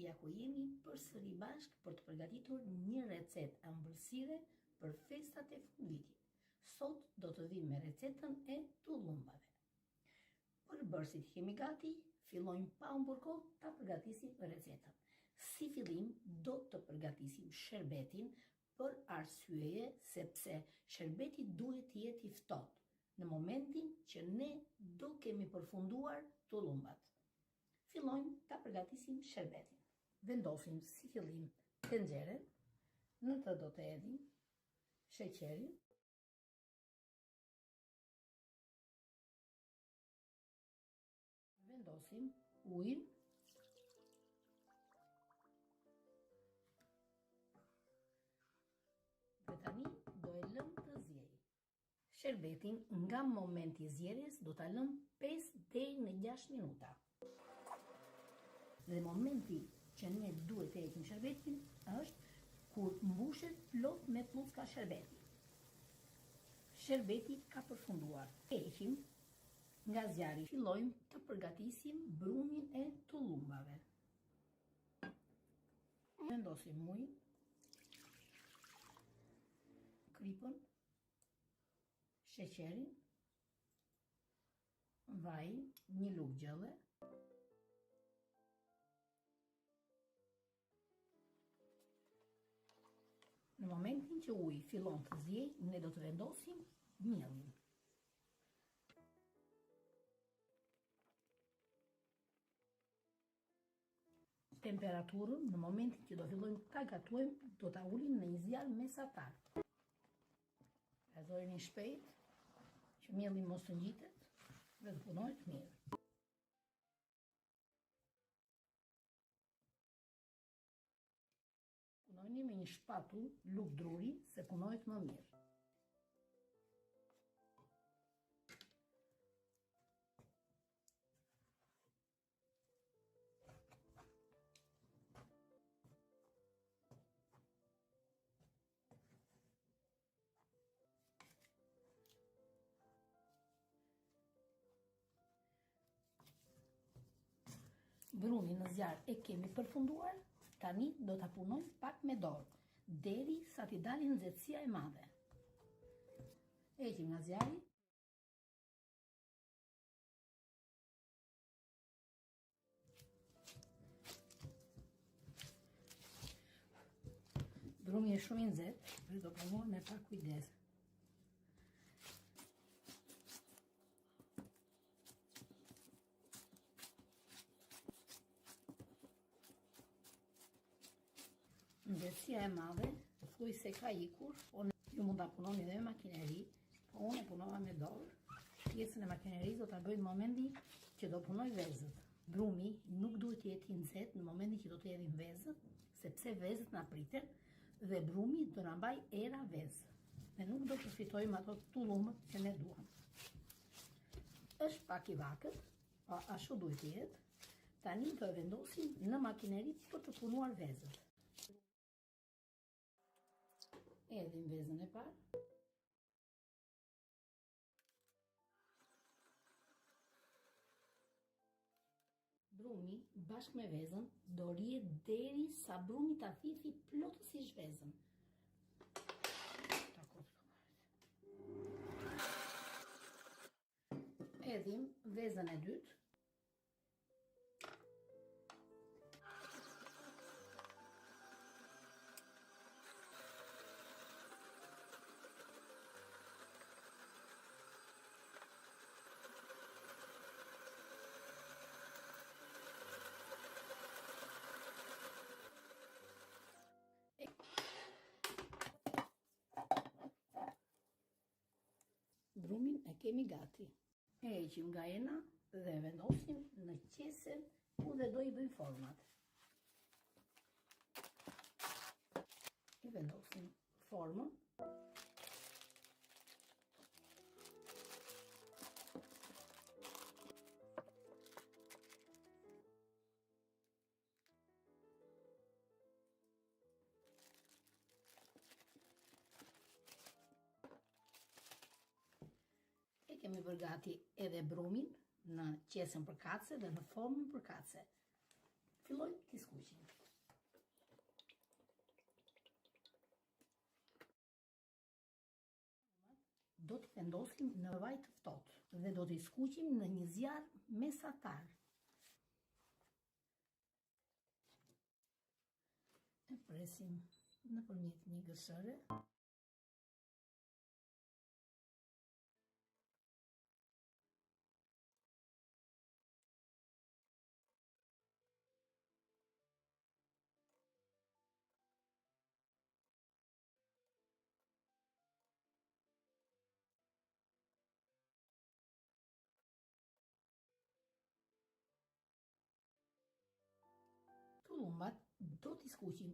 Ja ku jemi përsëri bashkë për të përgatitur një recetë ëmbëlsire për festat e fundvitit. Sot do të vijmë me recetën e tullumbave. Përbërësit i kemi gati, fillojmë pa humbur kohë ta përgatisim recetën. Si fillim do të përgatisim sherbetin për arsyeje sepse sherbeti duhet të jetë i ftohtë në momentin që ne do kemi përfunduar tullumbat. Fillojmë ta përgatisim sherbetin. Vendosim si fillim tenxheren, në të do të hedhim sheqerin, Vendosim ujin. Dhe tani do e lëmë të ziejë. Sherbetin nga momenti i zierjes do ta lëmë 5 deri në 6 minuta. Dhe momenti që ne duhet të heqim sherbetin është kur mbushet plot me flluska sherbeti. Sherbeti ka përfunduar. Heqim nga zjarri. Fillojmë të përgatisim brumin e tullumbave. Vendosim ujin, kripën, sheqerin, vajin, një lugë gjelle, Në momentin që uji fillon të ziejë, ne do të vendosim miellin. Temperaturën në momentin që do fillojmë ta gatuajmë, do ta ulim në një zjarr mesatar. Rrëzojeni shpejt që mielli mos të ngjitet dhe të punohet mirë. Punojeni me një shpatull lugë druri se punohet më mirë. Brumin në zjarr e kemi përfunduar, tani do ta punojmë pak me dorë, deri sa t'i dali nxehtësia e madhe. E heqim nga zjarri. Brumi është shumë i nxehtë dhe do punohet me pak kujdes. Nxehtësia e madhe, thuajse ka ikur, po ju mund ta punoni dhe me makineri, po unë e punova me dorë. Pjesën e makinerisë do ta bëj në momentin që do punoj vezët. Brumi nuk duhet të jetë i nxehtë në momentin që do të hedhim vezët, sepse vezët na priten dhe brumi do na mbajë era vezë. Dhe nuk do të fitojmë ato tullumbët që ne duam. Është pak i vakët, po ashtu duhet të jetë. Tani do e vendosim në makineri për të punuar vezët. Hedhim vezën e parë. Brumi bashkë me vezën do rrijë deri sa brumi ta thithi plotësisht vezën. Hedhim vezën e dytë. Brumin e kemi gati. E heqim nga ena dhe e vendosim në qesen ku dhe do i bëjmë format. I vendosim formën. E kemi bërë gati edhe brumin në qesen përkatëse dhe në formën përkatëse. Fillojmë t'i skuqim. Do t'i vendosim në vaj të ftohtë dhe do t'i skuqim në një zjarr mesatar. E presim nëpërmjet një gërshëre. Tullumbat do t'i skuqim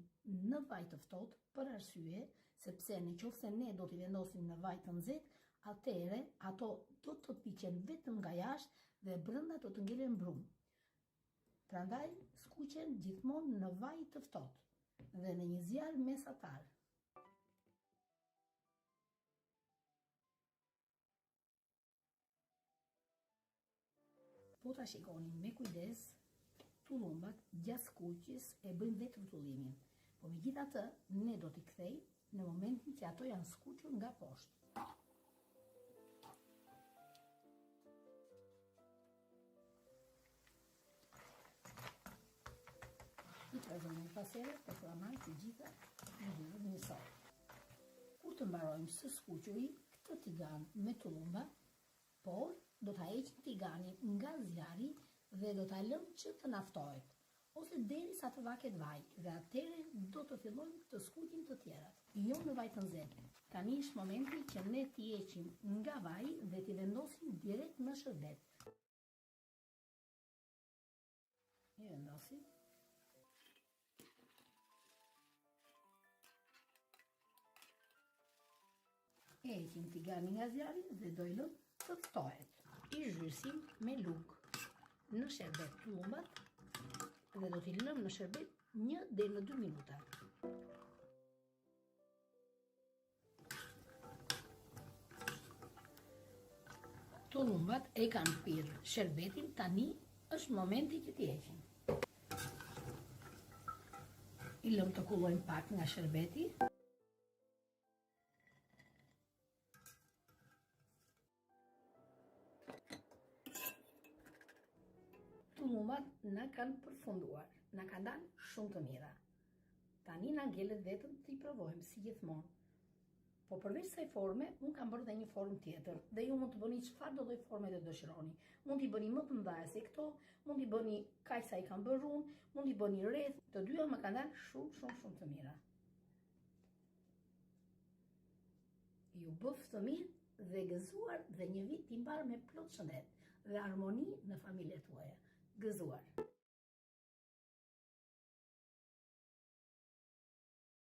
në vaj të ftohtë për arsye sepse në qoftë se ne do t'i vendosim në vaj të nxehtë, atëherë ato do të piqen vetëm nga jashtë dhe brenda do të ngelen brumë. Prandaj skuqen gjithmonë në vaj të ftohtë dhe në një zjarr mesatar. Po ta shikoni me kujdes, tullumbat gjatë skuqjes e bëjnë vetë rrotullimin. Po megjithatë, ne do t'i kthejmë në momentin që ato janë skuqur nga poshtë. I trazojmë herë pas here për të marrë të gjitha ngjyrën njësoj. Kur të mbarojmë së skuquri këtë tigan me tullumba, por do ta heqim tiganin nga zjarri dhe do ta lëmë që të na ftohet, ose derisa të vaket vaj dhe atëherë do të fillojmë të skuqim të tjerat, jo në vaj të nxehtë. Tani është momenti që ne t'i heqim nga vaji dhe t'i vendosim direkt në sherbet. I vendosim. E heqim tiganin nga zjarri dhe do i lëmë të ftohet. I zhysim me lugë në sherbet tullumbat dhe do t'i lëmë në sherbet 1 deri në 2 minuta. Tullumbat e kanë pirë sherbetin, tani është momenti që t'i heqim. I lëmë të kullojnë pak nga sherbeti. Tullumbat na kanë përfunduar, na kanë dalë shumë të mira. Tani na ngelet vetëm t'i provojmë si gjithmonë. Po përveç kësaj forme, unë kam bërë dhe një formë tjetër dhe ju mund të bëni çfarëdo lloj forme të dëshironi. Mund t'i bëni më të mëdha se këto, mund t'i bëni kaq sa i kam bërë unë, mund t'i bëni rreth, të dyja më kanë dalë shumë shumë shumë të mira. Ju bëftë të mirë dhe gëzuar dhe një vit të mbarë me plot shëndet dhe harmoni në familjet tuaja. Gëzuar!